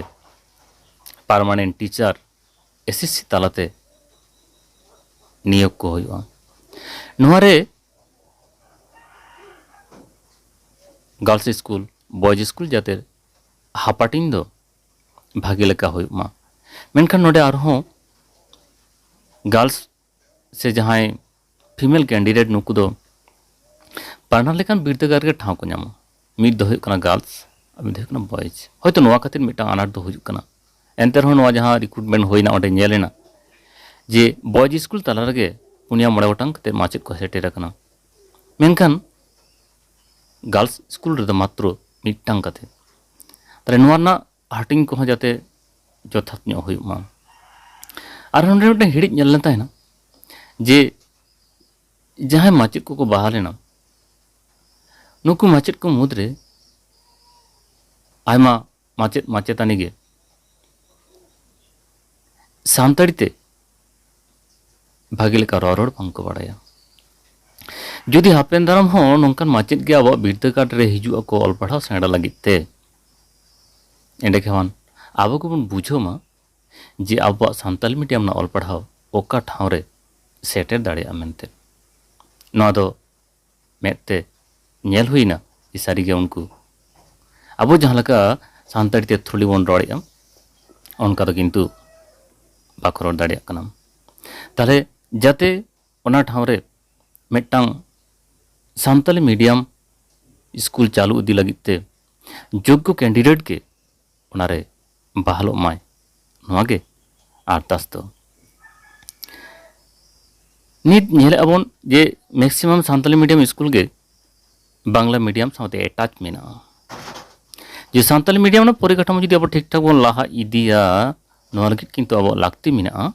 ᱯᱟᱨᱢᱟᱱᱮᱱᱴ ᱴᱤᱪᱟᱨ, ᱮᱥᱮᱥᱥᱤ ᱛᱟᱞᱟᱛᱮ ᱱᱤᱭᱳᱜᱽ ᱠᱚ ᱦᱩᱭᱩᱜᱼᱟ᱾ ᱱᱚᱣᱟ ᱨᱮ girls school, boys school ᱡᱟᱛᱮ ᱦᱟᱯᱟᱴᱤᱧ ᱫᱚ ᱵᱷᱟᱜᱮ ᱞᱮᱠᱟ ᱦᱩᱭᱩᱜ ᱢᱟ᱾ ᱢᱮᱱᱠᱷᱟᱱ ᱱᱚᱰᱮ ᱟᱨᱦᱚᱸ girls ᱥᱮ ᱡᱟᱦᱟᱸᱭ female candidate, ᱱᱩᱠᱩ ᱫᱚ ᱵᱟᱱᱟᱨ ᱞᱮᱠᱟᱱ ᱵᱤᱨᱫᱟᱹᱜᱟᱲ ᱨᱮᱜᱮ ᱴᱷᱟᱶ ᱠᱚ ᱧᱟᱢᱟ᱾ ᱢᱤᱫ ᱫᱚ ᱦᱩᱭᱩᱜ ᱠᱟᱱᱟ girls ᱟᱨ ᱢᱤᱫ ᱫᱚ ᱦᱩᱭᱩᱜ ᱠᱟᱱᱟ boys᱾ ᱦᱚᱭᱛᱳ ᱱᱚᱣᱟ ᱠᱷᱟᱹᱛᱤᱨ ᱢᱤᱫᱴᱟᱝ ᱟᱱᱟᱴ ᱫᱚ ᱦᱩᱭᱩᱜ ᱠᱟᱱᱟ, ᱮᱱᱛᱮ ᱨᱮᱦᱚᱸ ᱱᱚᱣᱟ ᱡᱟᱦᱟᱸ recruitment ᱦᱩᱭᱱᱟ, ᱚᱸᱰᱮ ᱧᱮᱞ ᱮᱱᱟ ᱡᱮ boys school ᱛᱟᱞᱟ ᱨᱮᱜᱮ ᱯᱩᱱᱭᱟ ᱢᱚᱬᱮ ᱜᱚᱴᱟᱝ ᱠᱟᱛᱮ ᱢᱟᱪᱮᱫ ᱠᱚ ᱥᱮᱴᱮᱨ ᱟᱠᱟᱱᱟ, ᱢᱮᱱᱠᱷᱟᱱ girls school ᱨᱮᱫᱚ ᱢᱟᱛᱨᱚ ᱢᱤᱫᱴᱟᱝ ᱠᱟᱛᱮ᱾ ᱛᱟᱦᱞᱮ ᱱᱚᱣᱟ ᱨᱮᱱᱟᱜ ᱦᱟᱹᱴᱤᱧ ᱠᱚᱦᱚᱸ ᱡᱟᱛᱮ ᱡᱚᱛᱷᱟᱛ ᱧᱚᱜ ᱦᱩᱭᱩᱜ ᱢᱟ᱾ ᱟᱨ ᱱᱚᱰᱮ ᱢᱤᱫᱴᱟᱝ ᱦᱤᱲᱤᱡ ᱧᱮᱞ ᱞᱮᱱ ᱛᱟᱦᱮᱱᱟ ᱡᱮ ᱡᱟᱦᱟᱸᱭ ᱢᱟᱪᱮᱫ ᱠᱚᱠᱚ ᱵᱟᱦᱟᱞ ᱮᱱᱟ, ᱱᱩᱠᱩ ᱢᱟᱪᱮᱫ ᱠᱚ ᱢᱩᱫᱽᱨᱮ ᱟᱭᱢᱟ ᱢᱟᱪᱮᱫ ᱢᱟᱪᱮᱛᱟᱹᱱᱤ ᱜᱮ ᱥᱟᱱᱛᱟᱲᱤ ᱛᱮ ᱵᱷᱟᱜᱮ ᱞᱮᱠᱟ ᱨᱚᱨᱚᱲ ᱵᱟᱝᱠᱚ ᱵᱟᱲᱟᱭᱟ᱾ ᱡᱩᱫᱤ ᱦᱟᱯᱮᱱ ᱫᱟᱨᱟᱢ ᱦᱚᱸ ᱱᱚᱝᱠᱟᱱ ᱢᱟᱪᱮᱫ ᱜᱮ ᱟᱵᱚᱣᱟᱜ ᱵᱤᱨᱫᱟᱹᱜᱟᱲ ᱨᱮ ᱦᱤᱡᱩᱜ ᱟᱠᱚ ᱚᱞ ᱯᱟᱲᱦᱟᱣ ᱥᱮᱬᱟ ᱞᱟᱹᱜᱤᱫ ᱛᱮ, ᱮᱸᱰᱮᱠᱷᱟᱱ ᱟᱵᱚ ᱜᱮᱵᱚᱱ ᱵᱩᱡᱷᱟᱹᱣ ᱢᱟ ᱡᱮ ᱟᱵᱚᱣᱟᱜ ᱥᱟᱱᱛᱟᱞᱤ medium ᱨᱮᱱᱟᱜ ᱚᱞ ᱯᱟᱲᱦᱟᱣ ᱚᱠᱟ ᱴᱷᱟᱶ ᱨᱮ ᱥᱮᱴᱮᱨ ᱫᱟᱲᱮᱭᱟᱜᱼᱟ ᱢᱮᱱᱛᱮ᱾ ᱱᱚᱣᱟ ᱫᱚ ᱢᱮᱫ ᱛᱮ ᱧᱮᱞ ᱦᱩᱭᱱᱟ ᱡᱮ ᱥᱟᱹᱨᱤᱜᱮ ᱩᱱᱠᱩ ᱟᱵᱚ ᱡᱟᱦᱟᱸ ᱞᱮᱠᱟ ᱥᱟᱱᱛᱟᱲᱤ ᱛᱮ ᱛᱷᱨᱩᱞᱤ ᱵᱚᱱ ᱨᱚᱲᱮᱫᱼᱟ, ᱚᱱᱠᱟ ᱫᱚ ᱠᱤᱱᱛᱩ ᱵᱟᱠᱚ ᱨᱚᱲ ᱫᱟᱲᱮᱭᱟᱜ ᱠᱟᱱᱟ᱾ ᱛᱟᱦᱞᱮ ᱡᱟᱛᱮ ᱚᱱᱟ ᱴᱷᱟᱶ ᱨᱮ ᱢᱤᱫᱴᱟᱝ ᱥᱟᱱᱛᱟᱞᱤ medium school ᱪᱟᱹᱞᱩ ᱤᱫᱤ ᱞᱟᱹᱜᱤᱫ ᱛᱮ ᱡᱳᱜᱽᱜᱚ candidate ᱜᱮ ᱚᱱᱟᱨᱮ ᱵᱟᱦᱟᱞᱚᱜ ᱢᱟᱭ, ᱱᱚᱣᱟ ᱜᱮ ᱟᱨᱫᱟᱥ ᱫᱚ᱾ ᱱᱤᱛ ᱧᱮᱞᱮᱫ ᱟᱵᱚᱱ ᱡᱮ maximum ᱥᱟᱱᱛᱟᱞᱤ medium school ᱜᱮ ᱵᱟᱝᱞᱟ medium ᱥᱟᱶᱛᱮ attach ᱢᱮᱱᱟᱜᱼᱟ᱾ ᱡᱮ ᱥᱟᱱᱛᱟᱞᱤ medium ᱨᱮᱱᱟᱜ ᱯᱚᱨᱤᱠᱟᱴᱷᱟᱢᱳ ᱡᱩᱫᱤ ᱟᱵᱚ ᱴᱷᱤᱠ ᱴᱷᱟᱠ ᱵᱚᱱ ᱞᱟᱦᱟ ᱤᱫᱤᱭᱟ, ᱱᱚᱣᱟ ᱞᱟᱹᱜᱤᱫ ᱠᱤᱱᱛᱩ ᱟᱵᱚᱣᱟᱜ ᱞᱟᱹᱠᱛᱤ ᱢᱮᱱᱟᱜᱼᱟ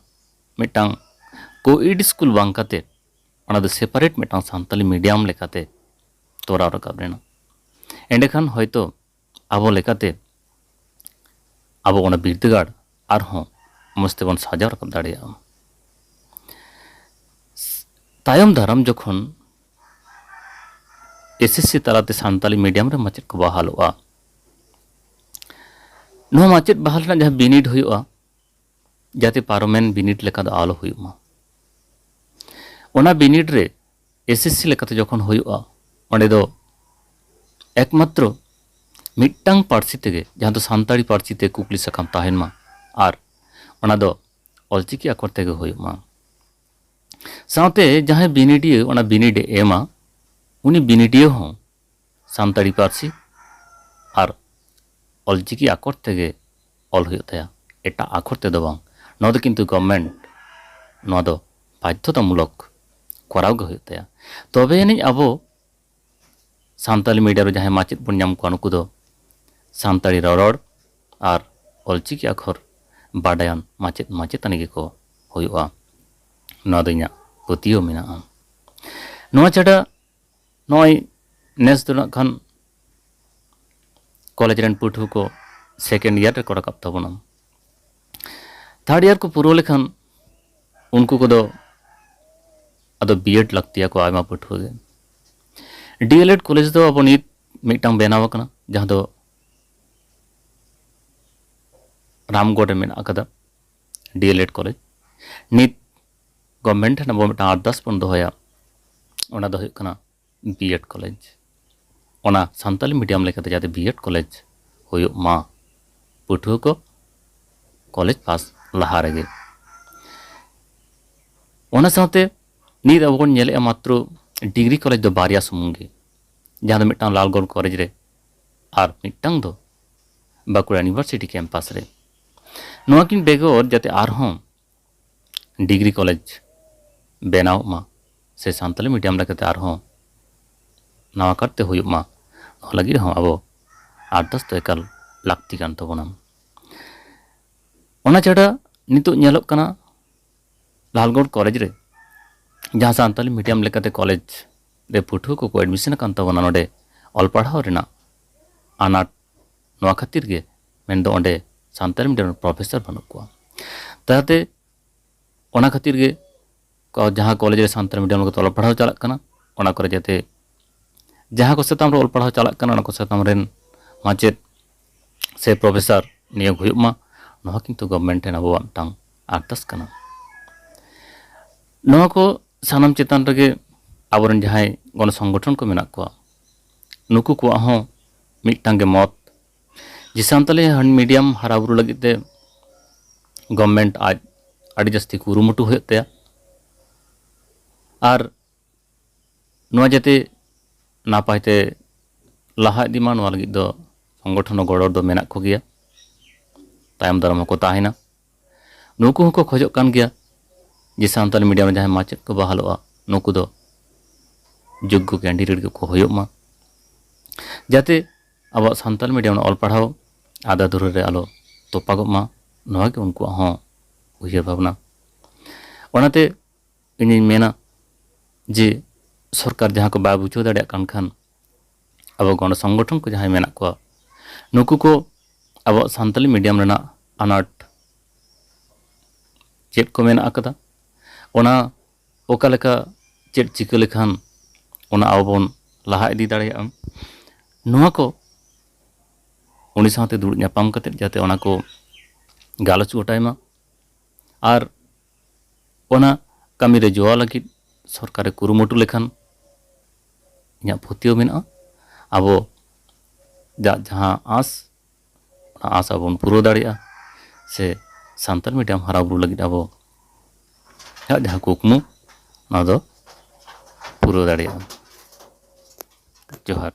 ᱢᱤᱫᱴᱟᱝ co-ed school ᱵᱟᱝ ᱠᱟᱛᱮ ᱚᱱᱟ ᱫᱚ separate ᱢᱤᱫᱴᱟᱝ ᱥᱟᱱᱛᱟᱞᱤ medium ᱞᱮᱠᱟᱛᱮ ᱛᱚᱨᱟᱣ ᱨᱟᱠᱟᱵ ᱨᱮᱱᱟᱜ᱾ ᱮᱸᱰᱮᱠᱷᱟᱱ ᱦᱚᱭᱛᱳ ᱟᱵᱚ ᱞᱮᱠᱟᱛᱮ ᱟᱵᱚ ᱚᱱᱟ ᱵᱤᱨᱫᱟᱹᱜᱟᱲ ᱟᱨᱦᱚᱸ ᱢᱚᱡᱽ ᱛᱮᱵᱚᱱ ᱥᱟᱡᱟᱣ ᱨᱟᱠᱟᱵ ᱫᱟᱲᱮᱭᱟᱜᱼᱟ᱾ ᱛᱟᱭᱚᱢ ᱫᱟᱨᱟᱢ ᱡᱚᱠᱷᱚᱱ S S C ᱛᱟᱞᱟᱛᱮ ᱥᱟᱱᱛᱟᱞᱤ medium ᱨᱮ ᱢᱟᱪᱮᱫ ᱠᱚ ᱵᱟᱦᱟᱞᱚᱜᱼᱟ, ᱱᱚᱣᱟ ᱢᱟᱪᱮᱫ ᱵᱟᱦᱟᱞ ᱨᱮᱱᱟᱜ ᱡᱟᱦᱟᱸ ᱵᱤᱱᱤᱰ ᱦᱩᱭᱩᱜᱼᱟ, ᱡᱟᱛᱮ ᱯᱟᱨᱚᱢᱮᱱ ᱵᱤᱱᱤᱰ ᱞᱮᱠᱟ ᱫᱚ ᱟᱞᱚ ᱦᱩᱭᱩᱜ ᱢᱟ, ᱚᱱᱟ ᱵᱤᱱᱤᱰ ᱨᱮ ᱮᱥ ᱮᱥ ᱥᱤ ᱞᱮᱠᱟᱛᱮ ᱡᱚᱠᱷᱚᱱ ᱦᱩᱭᱩᱜᱼᱟ, ᱚᱸᱰᱮ ᱫᱚ ᱮᱠᱢᱟᱛᱨᱚ ᱢᱤᱫᱴᱟᱝ ᱯᱟᱹᱨᱥᱤ ᱛᱮᱜᱮ, ᱡᱟᱦᱟᱸ ᱫᱚ ᱥᱟᱱᱛᱟᱲᱤ ᱯᱟᱹᱨᱥᱤ ᱛᱮ ᱠᱩᱠᱞᱤ ᱥᱟᱠᱟᱢ ᱛᱟᱦᱮᱱ ᱢᱟ ᱟᱨ ᱚᱱᱟ ᱫᱚ ᱚᱞᱪᱤᱠᱤ ᱟᱠᱷᱚᱨ ᱛᱮᱜᱮ ᱦᱩᱭᱩᱜ ᱢᱟ᱾ ᱥᱟᱶᱛᱮ ᱡᱟᱦᱟᱸᱭ ᱵᱤᱱᱤᱰᱤᱭᱟᱹ ᱚᱱᱟ ᱵᱤᱱᱤᱰ ᱮ ᱮᱢᱟ, ᱩᱱᱤ ᱵᱤᱱᱤᱰᱤᱭᱟᱹ ᱦᱚᱸ ᱥᱟᱱᱛᱟᱲᱤ ᱯᱟᱹᱨᱥᱤ ᱟᱨ ᱚᱞᱪᱤᱠᱤ ᱟᱠᱷᱚᱨ ᱛᱮᱜᱮ ᱚᱞ ᱦᱩᱭᱩᱜ ᱛᱟᱭᱟ, ᱮᱴᱟᱜ ᱟᱠᱷᱚᱨ ᱛᱮᱫᱚ ᱵᱟᱝ᱾ ᱱᱚᱣᱟ ᱫᱚ ᱠᱤᱱᱛᱩ ᱜᱚᱵᱷᱢᱮᱱᱴ ᱱᱚᱣᱟ ᱫᱚ ᱵᱟᱫᱽᱫᱷᱚᱛᱟᱢᱩᱞᱚᱠ ᱠᱚᱨᱟᱣ ᱜᱮ ᱦᱩᱭᱩᱜ ᱛᱟᱭᱟ᱾ ᱛᱚᱵᱮ ᱟᱹᱱᱤᱡ ᱟᱵᱚ ᱥᱟᱱᱛᱟᱲᱤ ᱢᱤᱰᱤᱭᱟᱢ ᱨᱮ ᱡᱟᱦᱟᱸᱭ ᱢᱟᱪᱮᱫ ᱵᱚᱱ ᱧᱟᱢ ᱠᱚᱣᱟ, ᱱᱩᱠᱩ ᱫᱚ ᱥᱟᱱᱛᱟᱲᱤ ᱨᱚᱨᱚᱲ ᱟᱨ ᱚᱞᱪᱤᱠᱤ ᱟᱠᱷᱚᱨ ᱵᱟᱰᱟᱭᱟᱱ ᱢᱟᱪᱮᱫ ᱢᱟᱪᱮᱛᱟᱹᱱᱤ ᱜᱮᱠᱚ ᱦᱩᱭᱩᱜᱼᱟ᱾ ᱱᱚᱣᱟ ᱫᱚ ᱤᱧᱟᱹᱜ ᱯᱟᱹᱛᱭᱟᱹᱣ ᱢᱮᱱᱟᱜᱼᱟ᱾ ᱱᱚᱣᱟ ᱪᱷᱟᱰᱟ ᱱᱚᱜᱼᱚᱭ ᱱᱮᱥ ᱫᱚ ᱱᱟᱜ ᱠᱷᱟᱱ ᱠᱚᱞᱮᱡᱽ ᱨᱮᱱ ᱯᱟᱹᱴᱷᱩᱣᱟᱹ ᱠᱚ ᱥᱮᱠᱮᱱᱰ ᱤᱭᱟᱨ ᱨᱮᱠᱚ ᱨᱟᱠᱟᱵ ᱛᱟᱵᱚᱱᱟ᱾ ᱛᱷᱟᱨᱰ ᱤᱭᱟᱨ ᱠᱚ ᱯᱩᱨᱟᱹᱣ ᱞᱮᱠᱷᱟᱱ ᱩᱱᱠᱩ ᱠᱚᱫᱚ ᱟᱫᱚ ᱵᱤᱭᱮᱰ ᱞᱟᱹᱠᱛᱤᱭᱟᱠᱚ ᱟᱭᱢᱟ ᱯᱟᱹᱴᱷᱩᱣᱟᱹ ᱜᱮ᱾ ᱰᱤᱮᱞᱮᱰ ᱠᱚᱞᱮᱡᱽ ᱫᱚ ᱟᱵᱚ ᱱᱤᱛ ᱢᱤᱫᱴᱟᱝ ᱵᱮᱱᱟᱣ ᱟᱠᱟᱱᱟ, ᱡᱟᱦᱟᱸ ᱫᱚ ᱨᱟᱢᱜᱚᱲ ᱨᱮ ᱢᱮᱱᱟᱜ ᱟᱠᱟᱫᱟ ᱰᱤᱮᱞᱮᱰ ᱠᱚᱞᱮᱡᱽ᱾ ᱱᱤᱛ ᱜᱚᱵᱷᱢᱮᱱᱴ ᱴᱷᱮᱱ ᱟᱵᱚ ᱢᱤᱫᱴᱟᱝ ᱟᱨᱫᱟᱥ ᱵᱚᱱ ᱫᱚᱦᱚᱭᱟ, ᱚᱱᱟ ᱫᱚ ᱦᱩᱭᱩᱜ ᱠᱟᱱᱟ ᱵᱤᱭᱮᱰ ᱠᱚᱞᱮᱡᱽ᱾ ᱚᱱᱟ ᱥᱟᱱᱛᱟᱞᱤ ᱢᱤᱰᱤᱭᱟᱢ ᱞᱮᱠᱟᱛᱮ ᱡᱟᱛᱮ ᱵᱤᱭᱮᱰ ᱠᱚᱞᱮᱡᱽ ᱦᱩᱭᱩᱜ ᱢᱟ ᱯᱟᱹᱴᱷᱩᱣᱟᱹ ᱠᱚ ᱠᱚᱞᱮᱡᱽ ᱯᱟᱥ ᱞᱟᱦᱟ ᱨᱮᱜᱮ᱾ ᱚᱱᱟ ᱥᱟᱶᱛᱮ ᱱᱤᱛ ᱟᱵᱚ ᱵᱚᱱ ᱧᱮᱞᱮᱫᱼᱟ ᱢᱟᱛᱨᱚ ᱰᱤᱜᱽᱨᱤ ᱠᱚᱞᱮᱡᱽ ᱫᱚ ᱵᱟᱨᱭᱟ ᱥᱩᱢᱩᱝ ᱜᱮ, ᱡᱟᱦᱟᱸ ᱫᱚ ᱢᱤᱫᱴᱟᱝ ᱞᱟᱞᱜᱚᱲ ᱠᱚᱞᱮᱡᱽ ᱨᱮ ᱟᱨ ᱢᱤᱫᱴᱟᱝ ᱫᱚ ᱵᱟᱸᱠᱩᱲᱟ ᱤᱭᱩᱱᱤᱵᱷᱟᱨᱥᱤᱴᱤ ᱠᱮᱢᱯᱟᱥ ᱨᱮ᱾ ᱱᱚᱣᱟ ᱠᱤᱱ ᱵᱮᱜᱚᱨ ᱡᱟᱛᱮ ᱟᱨᱦᱚᱸ ᱰᱤᱜᱽᱨᱤ ᱠᱚᱞᱮᱡᱽ ᱵᱮᱱᱟᱣᱚᱜ ᱢᱟ ᱥᱮ ᱥᱟᱱᱛᱟᱞᱤ ᱢᱤᱰᱤᱭᱟᱢ ᱞᱮᱠᱟᱛᱮ ᱟᱨᱦᱚᱸ ᱱᱟᱣᱟ ᱠᱟᱨᱛᱮ ᱦᱩᱭᱩᱜ ᱢᱟ, ᱱᱚᱣᱟ ᱞᱟᱹᱜᱤᱫ ᱦᱚᱸ ᱟᱵᱚ ᱟᱨᱫᱟᱥ ᱫᱚ ᱮᱠᱟᱞ ᱞᱟᱹᱠᱛᱤ ᱠᱟᱱ ᱛᱟᱵᱚᱱᱟ᱾ ᱚᱱᱟ ᱪᱷᱟᱰᱟ ᱱᱤᱛᱚᱜ ᱧᱮᱞᱚᱜ ᱠᱟᱱᱟ ᱞᱟᱞᱜᱚᱲ ᱠᱚᱞᱮᱡᱽ ᱨᱮ ᱡᱟᱦᱟᱸ ᱥᱟᱱᱛᱟᱞᱤ ᱢᱤᱰᱤᱭᱟᱢ ᱞᱮᱠᱟᱛᱮ ᱠᱚᱞᱮᱡᱽ ᱨᱮ ᱯᱟᱹᱴᱷᱩᱣᱟᱹ ᱠᱚᱠᱚ ᱮᱰᱢᱤᱥᱚᱱ ᱟᱠᱟᱱ ᱛᱟᱵᱚᱱᱟ, ᱱᱚᱰᱮ ᱚᱞ ᱯᱟᱲᱦᱟᱣ ᱨᱮᱱᱟᱜ ᱟᱱᱟᱴ, ᱱᱚᱣᱟ ᱠᱷᱟᱹᱛᱤᱨ ᱜᱮ ᱢᱮᱱᱫᱚ ᱚᱸᱰᱮ ᱥᱟᱱᱛᱟᱲᱤ ᱢᱤᱰᱤᱭᱟᱢ ᱨᱮᱱ ᱯᱨᱚᱯᱷᱮᱥᱚᱨ ᱵᱟᱹᱱᱩᱜ ᱠᱚᱣᱟ᱾ ᱛᱟᱦᱚᱞᱮ ᱚᱱᱟ ᱠᱷᱟᱹᱛᱤᱨ ᱜᱮ ᱠᱚ-, ᱡᱟᱦᱟᱸ ᱠᱚᱞᱮᱡᱽ ᱨᱮ ᱥᱟᱱᱛᱟᱲᱤ ᱢᱤᱰᱤᱭᱟᱢ ᱞᱮᱠᱟᱛᱮ ᱚᱞ ᱯᱟᱲᱦᱟᱣ ᱪᱟᱞᱟᱜ ᱠᱟᱱᱟ, ᱚᱱᱟ ᱠᱚᱨᱮ ᱡᱟᱛᱮ ᱡᱟᱦᱟᱸ ᱠᱚ ᱥᱟᱛᱟᱢ ᱨᱮ ᱚᱞ ᱯᱟᱲᱦᱟᱣ ᱪᱟᱞᱟᱜ ᱠᱟᱱᱟ, ᱚᱱᱟ ᱠᱚ ᱥᱟᱛᱟᱢ ᱨᱮᱱ ᱢᱟᱪᱮᱫ ᱥᱮ ᱯᱨᱚᱯᱷᱮᱥᱚᱨ ᱱᱤᱭᱳᱜᱽ ᱦᱩᱭᱩᱜ ᱢᱟ, ᱱᱚᱣᱟ ᱠᱤᱱᱛᱩ ᱜᱚᱵᱷᱢᱮᱱᱴ ᱴᱷᱮᱱ ᱟᱵᱚᱣᱟᱜ ᱢᱤᱫᱴᱟᱝ ᱟᱨᱫᱟᱥ ᱠᱟᱱᱟ᱾ ᱱᱚᱣᱟ ᱠᱚ ᱥᱟᱱᱟᱢ ᱪᱮᱛᱟᱱ ᱨᱮᱜᱮ ᱟᱵᱚᱨᱮᱱ ᱡᱟᱦᱟᱸᱭ ᱜᱚᱱᱚ ᱥᱚᱝᱜᱚᱴᱷᱚᱱ ᱠᱚ ᱢᱮᱱᱟᱜ ᱠᱚᱣᱟ, ᱱᱩᱠᱩ ᱠᱚᱣᱟᱜ ᱦᱚᱸ ᱢᱤᱫᱴᱟᱝ ᱜᱮ ᱢᱚᱛ ᱡᱮ ᱥᱟᱱᱛᱟᱞᱤ ᱢᱤᱰᱤᱭᱟᱢ ᱦᱟᱨᱟ ᱵᱩᱨᱩ ᱞᱟᱹᱜᱤᱫ ᱛᱮ ᱜᱚᱵᱷᱢᱮᱱᱴ ᱟᱡ ᱟᱹᱰᱤ ᱡᱟᱹᱥᱛᱤ ᱠᱩᱨᱩᱢᱩᱴᱩ ᱦᱩᱭᱩᱜ ᱛᱟᱭᱟ᱾ ᱟᱨ ᱱᱚᱣᱟ ᱡᱟᱛᱮ ᱱᱟᱯᱟᱭ ᱛᱮ ᱞᱟᱦᱟ ᱤᱫᱤ ᱢᱟ, ᱱᱚᱣᱟ ᱞᱟᱹᱜᱤᱫ ᱫᱚ ᱥᱚᱝᱜᱚᱴᱷᱚᱱ ᱦᱚᱸ ᱜᱚᱲᱚ ᱫᱚ ᱢᱮᱱᱟᱜ ᱠᱚᱜᱮᱭᱟ, ᱛᱟᱭᱚᱢ ᱫᱟᱨᱟᱢ ᱦᱚᱸᱠᱚ ᱛᱟᱦᱮᱱᱟ᱾ ᱱᱩᱠᱩ ᱦᱚᱸᱠᱚ ᱠᱷᱚᱡᱚᱜ ᱠᱟᱱ ᱜᱮᱭᱟ ᱡᱮ ᱥᱟᱱᱛᱟᱞᱤ ᱢᱤᱰᱤᱭᱟᱢ ᱨᱮ ᱡᱟᱦᱟᱸᱭ ᱢᱟᱪᱮᱫ ᱠᱚ ᱵᱟᱦᱟᱞᱚᱜᱼᱟ, ᱱᱩᱠᱩ ᱫᱚ ᱡᱳᱜᱽᱜᱚ ᱠᱮᱱᱰᱤᱰᱮᱴ ᱜᱮᱠᱚ ᱦᱩᱭᱩᱜ ᱢᱟ, ᱡᱟᱛᱮ ᱟᱵᱚᱣᱟᱜ ᱥᱟᱱᱛᱟᱞᱤ ᱢᱤᱰᱤᱭᱟᱢ ᱨᱮᱱᱟᱜ ᱚᱞ ᱯᱟᱲᱦᱟᱣ ᱟᱫᱟ ᱫᱷᱩᱨᱟᱹ ᱨᱮ ᱟᱞᱚ ᱛᱚᱯᱟᱜᱚᱜ ᱢᱟ, ᱱᱚᱣᱟ ᱜᱮ ᱩᱱᱠᱩᱣᱟᱜ ᱦᱚᱸ ᱩᱭᱦᱟᱹᱨ ᱵᱷᱟᱵᱽᱱᱟ᱾ ᱚᱱᱟᱛᱮ ᱤᱧᱤᱧ ᱢᱮᱱᱟ ᱡᱮ ᱥᱚᱨᱠᱟᱨ ᱡᱟᱦᱟᱸ ᱠᱚ ᱵᱟᱭ ᱵᱩᱡᱷᱟᱹᱣ ᱫᱟᱲᱮᱭᱟᱜ ᱠᱟᱱ ᱠᱷᱟᱱ, ᱟᱵᱚ ᱜᱚᱱᱚ ᱥᱚᱝᱜᱚᱴᱷᱚᱱ ᱠᱚ ᱡᱟᱦᱟᱸᱭ ᱢᱮᱱᱟᱜ ᱠᱚᱣᱟ, ᱱᱩᱠᱩ ᱠᱚ ᱟᱵᱚᱣᱟᱜ ᱥᱟᱱᱛᱟᱞᱤ ᱢᱤᱰᱤᱭᱟᱢ ᱨᱮᱱᱟᱜ ᱟᱱᱟᱴ ᱪᱮᱫ ᱠᱚ ᱢᱮᱱᱟᱜ ᱟᱠᱟᱫᱟ, ᱚᱱᱟ ᱚᱠᱟ ᱞᱮᱠᱟ ᱪᱮᱫ ᱪᱤᱠᱟᱹ ᱞᱮᱠᱷᱟᱱ ᱚᱱᱟ ᱟᱵᱚ ᱵᱚᱱ ᱞᱟᱦᱟ ᱤᱫᱤ ᱫᱟᱲᱮᱭᱟᱜᱼᱟ, ᱱᱚᱣᱟ ᱠᱚ ᱩᱱᱤ ᱥᱟᱶᱛᱮ ᱫᱩᱲᱩᱵ ᱧᱟᱯᱟᱢ ᱠᱟᱛᱮᱫ ᱡᱟᱛᱮ ᱚᱱᱟ ᱠᱚ ᱜᱟᱞᱚᱪ ᱜᱚᱴᱟᱭ ᱢᱟ᱾ ᱟᱨ ᱚᱱᱟ ᱠᱟᱹᱢᱤᱨᱮ ᱡᱚᱣᱟᱣ ᱞᱟᱹᱜᱤᱫ ᱥᱚᱨᱠᱟᱨᱮ ᱠᱩᱨᱩᱢᱩᱴᱩ ᱞᱮᱠᱷᱟᱱ, ᱤᱧᱟᱹᱜ ᱯᱟᱹᱛᱭᱟᱹᱣ ᱢᱮᱱᱟᱜᱼᱟ, ᱟᱵᱚ ᱡᱟ-, ᱡᱟᱦᱟᱸ ᱟᱸᱥ, ᱚᱱᱟ ᱟᱸᱥ ᱟᱵᱚ ᱵᱚᱱ ᱯᱩᱨᱟᱹᱣ ᱫᱟᱲᱮᱭᱟᱜᱼᱟ, ᱥᱮ ᱥᱟᱱᱛᱟᱲ ᱢᱤᱰᱤᱭᱟᱢ ᱦᱟᱨᱟ ᱵᱩᱨᱩ ᱞᱟᱹᱜᱤᱫ ᱟᱵᱚ ᱡᱟᱦᱟᱸ ᱠᱩᱠᱢᱩ, ᱚᱱᱟ ᱫᱚ ᱯᱩᱨᱟᱹᱣ ᱫᱟᱲᱮᱭᱟᱜᱼᱟ᱾ ᱡᱚᱦᱟᱨ᱾